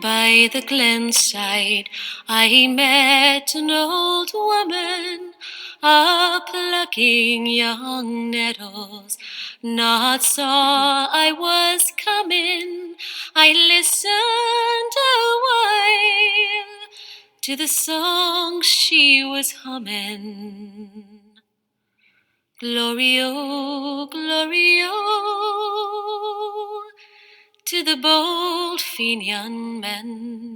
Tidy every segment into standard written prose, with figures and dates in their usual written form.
by the glenside I met an old woman a plucking young nettles. Naught saw I was coming, I listened a while to the song she was humming. Glory oh, glory oh, to the bold Fenian men.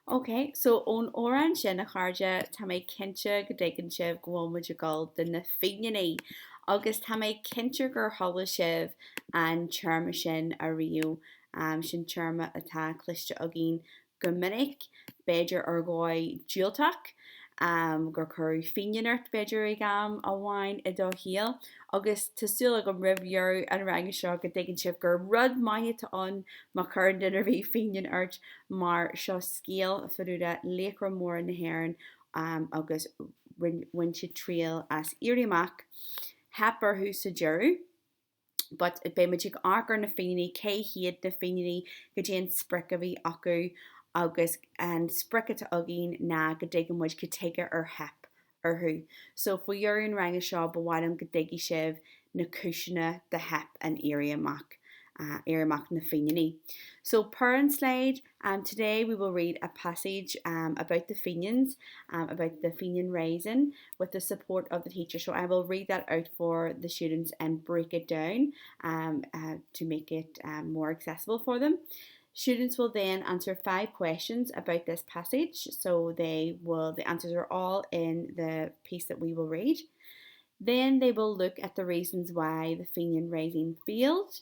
Ok, so ón amhrán sin, a chairde, tá mé cinnte go dtuigeann sibh go bhfuil muid ag dul do na Fíníní. Agus tá mé cinnte gur chuala sibh an téarma sin ariamh, sin téarma atá cloiste againn go minic, b'fhéidir ar dhóigh diúltach, gur cuireadh fíneán ort, b'fhéidir, ag am amháin i do shaol. Agus tá súil agam roimh dheireadh an ranga seo go dtuigeann sibh gur rud maith atá ann má chuireann duine ar bith fíneán ort, mar seo scéal fá dtaobh de laochra móra na hÉireann agus bhain siad triail as Éirí Amach. Theip orthu sa deireadh. But beidh muid ag amharc ar na Fíníní, cé hiad na Fíníní, cad é an sprioc a bhí acu agus an sprioc atá againn ná go dtuigeann muid cad tuige ar theip orthu. So faoi dheireadh an ranga seo ba mhaith liom go dtuigfidh sibh na cúiseanna do theip an Éirí Amach, Éirí Amach na Fíníní. So per an slide, Um, today we will read a passage um, about the Fenians, um, about the Fenian Rising, with the support of the teacher. So I will read that out for the students and break it down um, uh, to make it um, more accessible for them. Students will then answer five questions about this passage. So they will, the answers are all in the piece that we will read. Then they will look at the reasons why the Fenian Rising failed.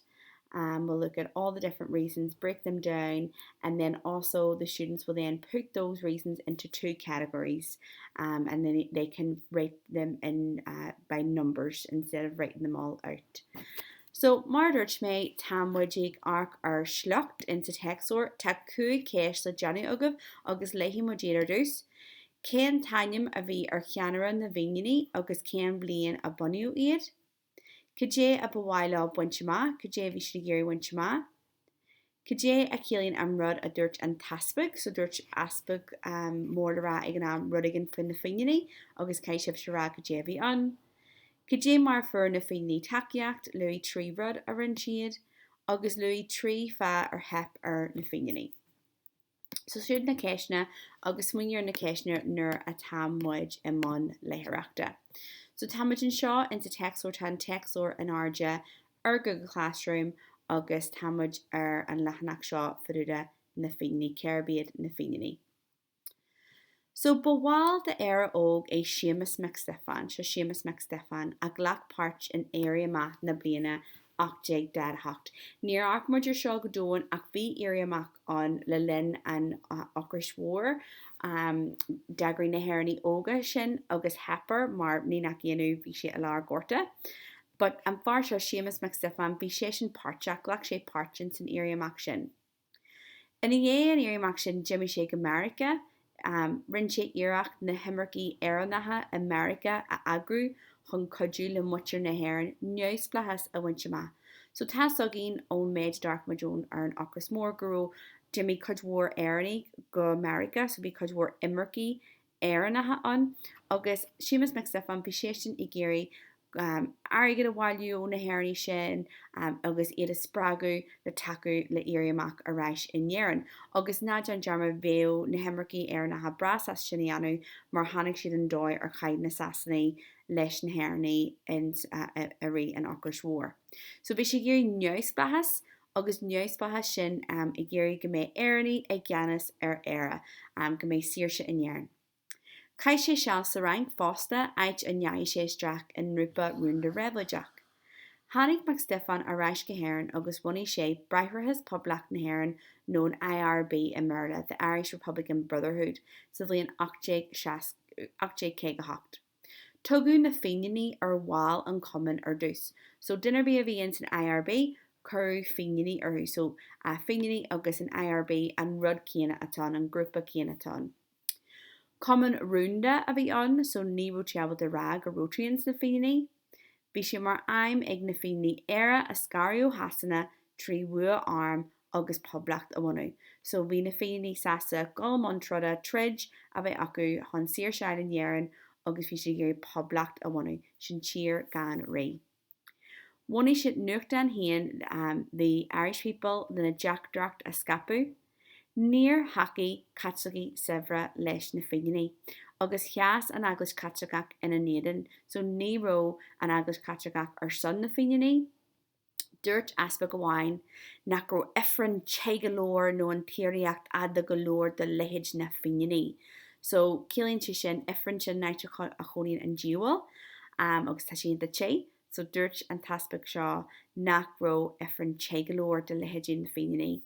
Um, we'll look at all the different reasons, break them down, and then also the students will then put those reasons into two categories um, and then they can rate them in uh, by numbers instead of writing them all out. So mar a dúirt mé tá muid ag amharc ar shliocht in sa téacsleabhar, tá 5 cheist le déanamh agaibh agus léifidh muid iad ar dtús. Cén t-ainm a bhí ar cheannaire na bhFíníní agus cén bhliain a bunaíodh iad? Cad é a ba mhaith leo baint amach? Cad é a bhí siad ag iarraidh bhaint amach? Cad é a chiallaíonn an rud a dúirt an t-easpag? So dúirt easpag mór le rá ag an am rud éigin faoi na Fíníní agus caithfidh sibhse a rá cad é a bhí ann. Cad é mar a fuair na Fíníní tacaíocht? Luaigh 3 rud a rinne siad. Agus luaigh 3 fáth ar theip ar na Fíníní. So siúd na ceisteanna agus smaoinigh ar na ceisteanna nuair atá muid i mbun léitheoireachta. So tá muid anseo in sa téacsleabhar, tá an téacsleabhar in airde ar Google Classroom agus tá muid ar an leathanach seo fá dtaobh de na Fíníní, cérb iad na Fíníní. So ba bhall de Éire Óg é Séamus Mac Stiofáin, seo Séamus Mac Stiofáin, a ghlac páirt in Éirí Amach na bliana 1848. Níor amharc muid ar seo go domhain ach bhí Éirí Amach ann le linn an Ocrais Mhóir. D'eagraigh na hÉireannaigh Óga sin agus theip air mar ní nach ionadh bhí sé i lár gorta. But an fear seo, Séamus Mac Stiofáin, bhí seisean páirteach, ghlac sé páirt in san Éirí Amach sin. Ina dhiaidh an Éirí Amach sin d'imigh sé go Meiriceá. Rinne sé iarracht na himircigh Éireannacha i Meiriceá a eagrú chun cuidiú le muintir na hÉireann neamhspleáchas a bhaint amach. So tá's againn ón méid a d'amharc muid ón ar an Ocras Mór go raibh, d'imigh cuid mhór Éireannaigh go Meiriceá so bhí cuid mhór imircigh Éireannacha ann agus Séamus Mac Stiofáin, bhí seisean ag iarraidh airgead a bhailiú ó na hÉireannaigh sin agus iad a spreagadh le tacú le éirí amach ar ais in Éirinn. Agus ná déan dearmad, bheadh na himircigh Éireannacha breá sásta sin a dhéanamh mar chonaic siad an dóigh ar chaith na Sasanaigh leis na hÉireannaigh i rith an Ocrais Mhóir. So bhí sé ag iarraidh neamhspleáchas agus neamhspleáchas sin ag iarraidh go mbeadh Éireannaigh i gceannas ar Éire, go mbeadh saoirse in Éirinn. Chaith sé seal sa Fhrainc fosta, áit a ndeachaigh sé isteach i ngrúpa rúnda réabhlóideach. Tháinig Mac Stiofáin ar ais go hÉirinn agus bhunaigh sé Bráithreachas Poblacht na hÉireann nó an IRB i mBéarla, The Irish Republican Brotherhood, sa bhliain 1858. Tugadh na Fíníní ar bhaill an chumainn ar dtús. So duine ar bith a bhí ins an IRB, cuireadh Fíníní orthu. So Fíníní agus an IRB an rud céanna atá ann, an grúpa céanna atá ann. Cumann rúnda a bhí ann, so ní raibh tú ábalta rá go raibh tú ins na Fíníní. Bhí sé mar aidhm ag na Fíníní Éire a scaradh ó Shasana trí bhua arm. agus poblacht a bhunú. So bhí na Fíníní sásta dul i mbun troda, troid a bheith acu chun saoirse a fháil in Éirinn agus bhí siad ag iarraidh poblacht a bhunú, sin tír gan rí. Bhunaigh siad nuachtán féin, The Irish People, lena dteachtaireacht a scaipeadh. Níor thacaigh Caitlicigh saibhre leis na Fíníní, agus sheas an Eaglais Chaitliceach ina n-éadan, so ní raibh an Eaglais Chaitliceach ar son na Fíníní. Dúirt easpag amháin nach raibh Ifreann te go leor nó an tsíoraíocht fhada go leor do leithéid na Fíníní. So, ciallaíonn sé sin, Ifreann sin an áit a chónaíonn an diabhal agus tá sé iontach te. So, dúirt an t-easpag seo nach raibh Ifreann te go leor do leithéidí na Fíníní.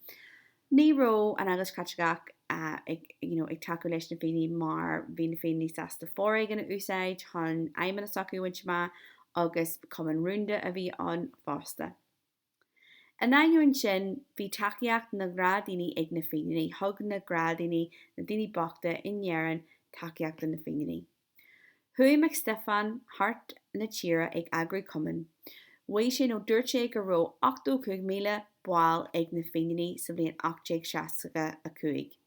Ní raibh an Eaglais Chaitliceach ag you know ag tacú leis na Fíníní mar bhí na Fíníní sásta foréigean a úsáid chun aidhmeanna s'acu a bhaint amach agus cumann rúnda a bhí ann fosta. In ainneoin sin, bhí tacaíocht na ngnáthdhaoine ag na Fíníní. Thug na gnáthdhaoine, na daoine bochta in Éirinn, tacaíocht do na Fíníní. Chuaigh Mac Stiofáin thart na tíre ag eagrú cumainn. Mhaígh sé nó dúirt sé go raibh 85,000 ball ag na Fíníní sa bhliain 1865.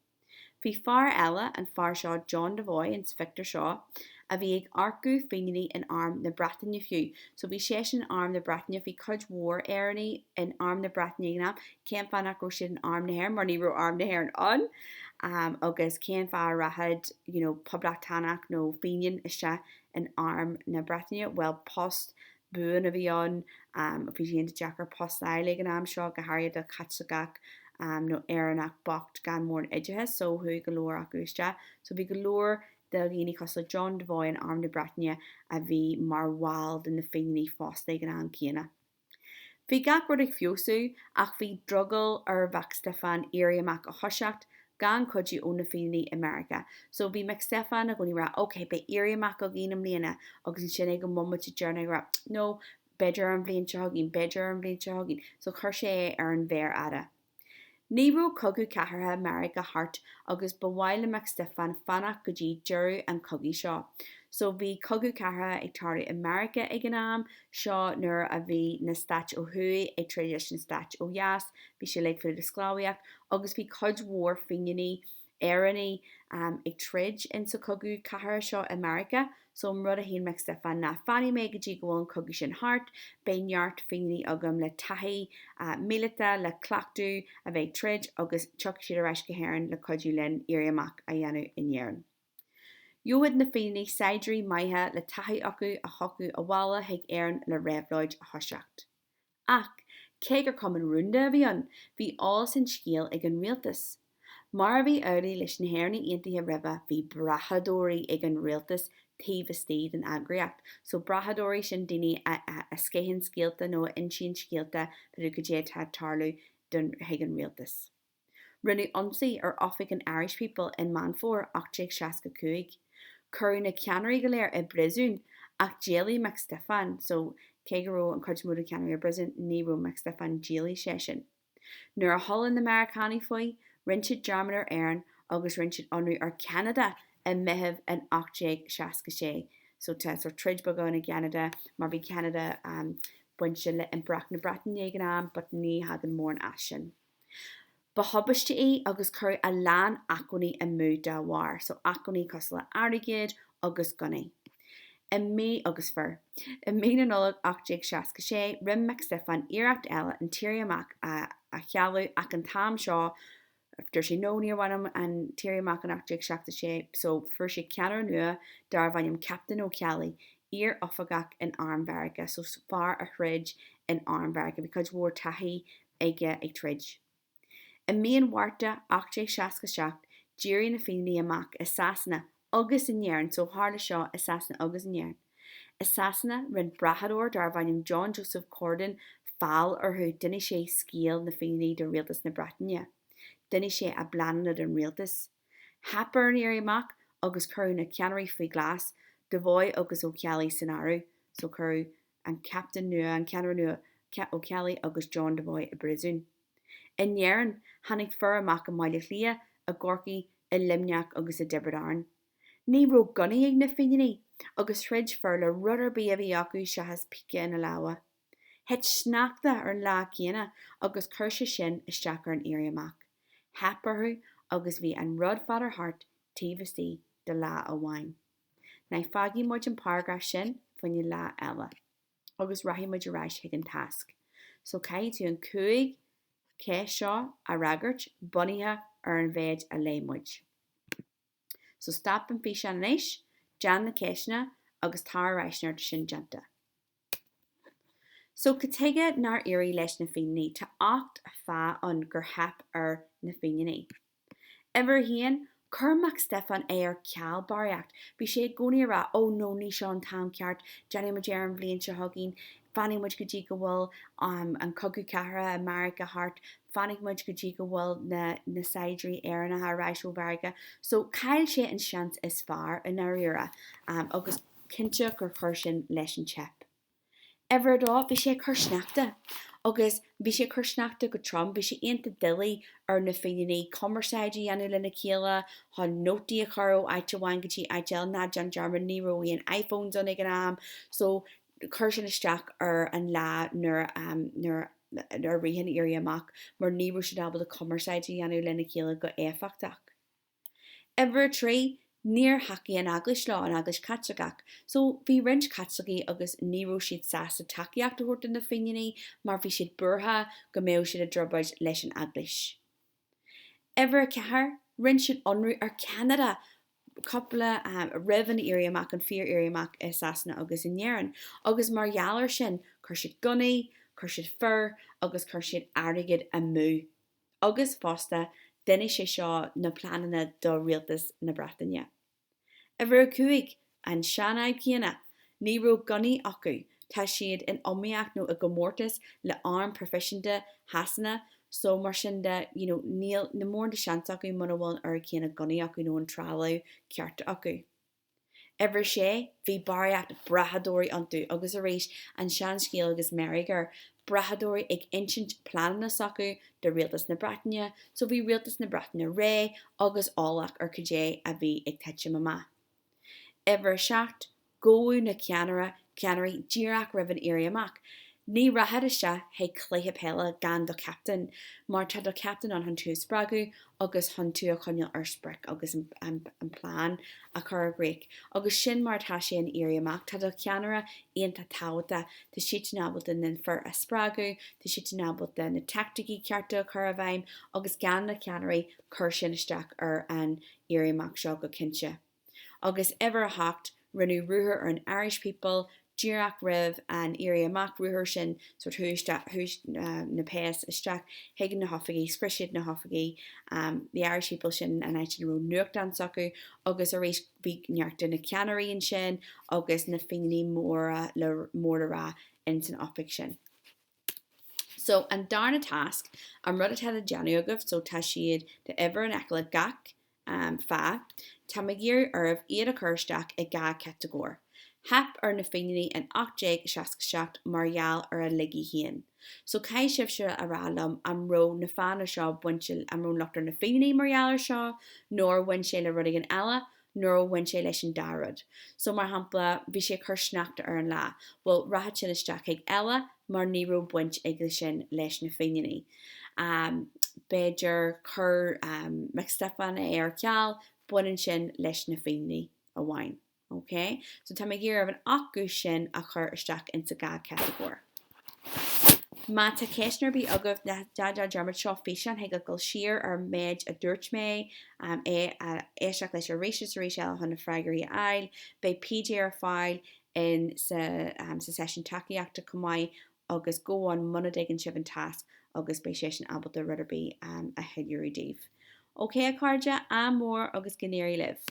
Bhí fear eile, an fear seo John Devoy in sa phictiúr seo, a bhí ag earcú Fíníní in Arm na Breataine fiú. So bhí seisean in Arm na Breataine, bhí cuid mhór Éireannaigh in Arm na Breataine ag an am. Cén fáth nach raibh siad in Arm na hÉireann? Mar ní raibh Arm na hÉireann ann. Agus cén fáth a rachadh you know poblachtánach nó Fínín isteach in Arm na Breataine? Bhuel post buan a bhí ann. Bhí sé iontach deacair post a fháil ag an am seo, go háirithe do Chaitliceach nó Éireannach bocht gan mórán oideachais, so chuaigh go leor acu isteach. So bhí go leor de dhaoine cosúil le John Devoy in Arm na Breataine a bhí mar bhall de na Fíníní fosta ag an am céanna. Bhí gach rud ag feabhsú ach bhí drogall ar Mhac Stiofáin éirí amach a thoiseacht gan cuidiú ó na Fíníní i Meiriceá. So bhí Mac Stiofáin i gcónaí ag rá ok beidh éirí amach againn i mbliana agus ansin ag an mbomaite deireanach ag rá no b'fhéidir ar an bhliain seo chugainn, b'fhéidir ar an bhliain seo chugainn. So chuir sé é ar an mhéar fhada. Ní raibh cogadh cathartha Meiriceá thart agus ba mhaith le Mac Stiofáin fanacht go dtí deireadh an chogaidh seo. So bhí cogadh cathartha ag tarlú i Meiriceá ag an am seo nuair a bhí na stáit ó thuaidh ag troid leis na stáit ó dheas, bhí sé uilig faoi le sclábhaíocht agus bhí cuid mhór Fíníní Éireannaigh ag troid in sa chogadh cathartha seo i Meiriceá. So an rud a shíl Mac Stiofáin ná fanfaidh mé go dtí go bhfuil an cogadh sin thart, beidh neart Fíníní agam le taithí míleata, le cleachtadh a bheith ag troid agus tiocfaidh siad ar ais go hÉirinn le cuidiú linn éirí amach a dhéanamh in Éirinn. Gheobhadh na Fíníní saighdiúirí maithe le taithí acu a thiocfadh abhaile chuig Éirinn le réabhlóid a thoiseacht. Ach, cé gur cumann rúnda a bhí ann, bhí eolas an scéil ag an rialtas. Mar a bhí amhlaidh leis na hÉireannaigh Aontaithe roimhe, bhí brathadóirí ag an rialtas taobh istigh den eagraíocht. So, brathadóirí, sin daoine a a sceitheann scéalta nó a insíonn scéalta fá dtaobh cad é atá ag tarlú don chuig an rialtas. Rinneadh ionsaí ar oifig an Irish People i Meán Fómhair 1865. Cuireadh na ceannairí go léir i bpríosún ach d'éalaigh Mac Stiofáin, so cé go raibh an chuid is mó de cheannairí i bpríosún, ní raibh Mac Stiofáin, d'éalaigh seisean. Nuair a chuala na Meiriceánaigh faoi, rinne siad dearmad ar Éirinn agus rinne siad ionradh ar Cheanada i Meitheamh in 1866. So tá sort troid beag ann i gCeanada mar bhí Ceanada bainte le Impireacht na Breataine ag an am but ní thagann mórán as sin. Ba thubaiste í agus cuireadh a lán acmhainní amú dá bharr, so acmhainní cosúil le airgead agus gunnaí. I mí agus fir. I mí na Nollag 1866, rinne Mac Stiofáin iarracht eile an t-éirí amach a chealú ach an t-am seo dúirt sé no níor mhaith liom an t-éirí amach in 1866 so fuair sé ceannaire nua darbh ainm Captain Ó Ceallaigh, iar-oifigeach in Arm Mheiriceá, so fear a throid in Arm Mheiriceá. Bhí cuid mhór taithí aige ag troid. I mí an Mhárta 1867, d'éirigh na Fíníní amach i Sasana agus in Éirinn, so tharla seo i Sasana agus in Éirinn. I Sasana, rinne brathadóir darbh ainm John Joseph Cordon feall orthu, d'inis sé scéal na Fíníní do rialtas na Breataine. D'inis sé a bpleananna don rialtas. Theip ar an éirí amach agus cuireadh na ceannairí faoi ghlas, Devoy agus Ó Ceallaigh san áireamh, so cuireadh an captaen nua, an ceannaire nua, Ó Ceallaigh agus John Devoy i bpríosún. In Éirinn, tháinig fir amach i mBaile Átha Cliath, i gCorcaigh, i Luimneach agus i dTiobraid Árann. Ní raibh gunnaí ag na Fíníní, agus throid fir le rud ar bith a bhí acu seachas píce ina lámha. Thit sneachta ar an lá céanna agus chuir sé sin isteach ar an Éirí Amach. Theip orthu agus bhí an rud fada thart taobh istigh de lá amháin. Now fágfaidh muid an paragraf sin fá choinne lá eile agus rachaidh muid ar ais chuig an tasc. So caithfidh tú an 5 cheist seo a fhreagairt bunaithe ar an mhéid a léigh muid. So stop an físeán anois, déan na ceisteanna agus tar ar ais nuair atá sin déanta. So cad tuige nár éirigh leis na Fíníní? Tá 8 fáth ann gur theip ar na Fíníní. Uimhir 1, Chuir Mac Stiofáin é ar ceal barraíocht. Bhí sé i gcónaí ag rá, oh no, ní seo an t-am ceart, déanfaidh muid é ar an bhliain seo chugainn, fanfaidh muid go dtí go bhfuil an cogadh cathartha i Meiriceá thart, fanfaidh muid go dtí go bhfuil na na saighdiúirí Éireannacha ar ais ó Mheiriceá. So chaill sé an seans is fearr i ndáiríre agus cinnte gur chuir sin leis an teip. Uimhir a dó, bhí sé ag cur sneachta. Agus bhí sé ag cur sneachta go trom. Bhí sé iontach doiligh ar na Fíníní cumarsáid a dhéanamh lena chéile, chun nótaí a chur ó áit amháin go dtí áit eile. Ná déan dearmad, ní raibh aon iPhones ann ag an am. So, chuir sin isteach ar an lá nuair, nuair a rith an Éirí Amach mar ní raibh siad ábalta cumarsáid a dhéanamh lena chéile go éifeachtach. Uimhir 3, Níor thacaigh an Eaglais leo, an Eaglais Chaitliceach. So, bhí roinnt Caitlicigh agus ní raibh siad sásta tacaíocht a thabhairt do na Fíníní mar bhí siad buartha go mbeadh siad i dtrioblóid leis an Eaglais. Uimhir 4, Rinne siad ionradh ar Cheanada cúpla roimh an Éirí Amach, an fíor-Éirí Amach i Sasana agus in Éirinn. Agus mar gheall air sin, chuir siad gunnaí, chuir siad fir agus chuir siad airgead amú. Agus fosta, d'inis sé seo na pleananna do rialtas na Breataine. Uimhir 5, An seanfhadhb chéanna. Ní raibh gunnaí acu. Tá siad in iomaíocht nó i gcomórtas le arm proifisiúnta Shasana so mar sin de, you know, níl na mórán de seans acu muna bhfuil an oiread céanna gunnaí acu nó an trealamh ceart acu. Uimhir 6, Bhí barraíocht brathadóirí iontu agus arís, an seanscéal agus meirg air, brathadóirí ag insint pleananna s'acu do rialtas na Breataine, so bhí rialtas na Breataine réidh agus eolach ar cad é a bhí ag titim amach. Uimhir 7, Gabhadh na ceannaire, ceannairí díreach roimh an Éirí Amach. Ní rachfá isteach chuig cluiche peile gan do chaptaen, mar tá do chaptaen ann chun tú a spreagadh agus chun tú a choinneáil ar sprioc agus an plean a chur i gcrích. Agus sin mar atá sé in Éirí Amach, tá do cheannaire iontach tábhachtach, tá siadsan ábalta na fir a spreagadh, tá siadsan ábalta na teaicticí cearta a chur i bhfeidhm agus gan na ceannairí, chuir sin isteach ar an Éirí Amach seo go cinnte. Agus uimhir a hocht, rinneadh ruathar ar an Irish People díreach roimh an Éirí Amach, ruathar sin sórt chuaigh isteach, chuaigh na péas isteach chuig na hoifigí, scrios siad na hoifigí, the Irish People sin an áit ina raibh nuachtán s'acu agus arís bhí neart de na ceannairí ansin agus na Fíníní móra le mór le rá ins an oifig sin. So, an darna tasc, an rud atá le déanamh agaibh, so tá siad, tá uimhir in aice le gach fáth, tá mé ag iarraidh oraibh iad a chur isteach i dhá chatagóir. Theip ar na Fíníní in 1867 mar gheall ar a laigí féin. So caithfidh sibhse a rá liom an raibh na fáthanna seo bainte, an raibh an locht ar na Fíníní mar gheall air seo, nó ar bhain sé le rud éigin eile, nó ar bhain sé leis an dá rud. So, mar shampla, bhí sé ag cur sneachta ar an lá. Bhuel, rachadh sin isteach chuig eile mar ní raibh baint aige sin leis na Fíníní. B'fhéidir chuir Mac Stiofáin é ar ceal, baineann sin leis na Fíníní amháin. Ok? So tá mé ag iarraidh oraibh an 8 gcúis sin a chur isteach insa dhá chatagóir. Má tá ceisteanna ar bith agaibh, ná déan dearmad, seo físeán, thig leat dul siar ar an méid a dúirt mé, é a éisteacht leis arís is arís eile chun na freagraí a fháil. Beidh PJ ar fáil in sa sa seisiún tacaíochta chomh maith agus gabh ann muna dtuigeann sibh an tasc agus beidh seisean ábalta rud ar bith a shoiléiriú daoibh. Ok a chairde, ádh mór agus go n-éirí libh!